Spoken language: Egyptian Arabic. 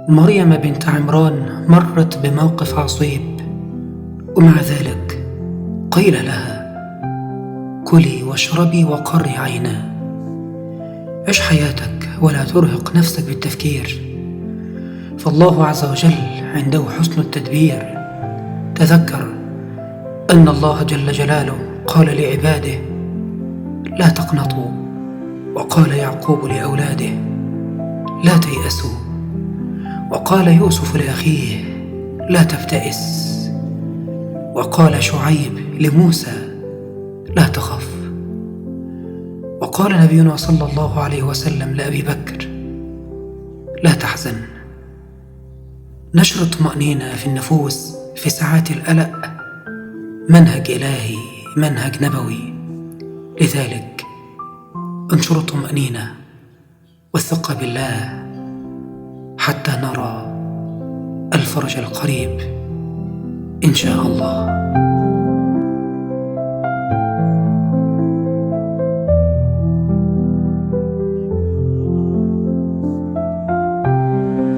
مريم بنت عمران مرت بموقف عصيب، ومع ذلك قيل لها: كلي واشربي وقري عينا. عش حياتك ولا ترهق نفسك بالتفكير، فالله عز وجل عنده حسن التدبير. تذكر أن الله جل جلاله قال لعباده: لا تقنطوا، وقال يعقوب لأولاده: لا تيأسوا، وقال يوسف لأخيه: لا تبتئس، وقال شعيب لموسى: لا تخف، وقال نبينا صلى الله عليه وسلم لأبي بكر: لا تحزن. نشر الطمأنينة في النفوس في ساعات القلق منهج إلهي، منهج نبوي. لذلك انشروا الطمأنينة والثقة بالله حتى نرى الفرج القريب إن شاء الله.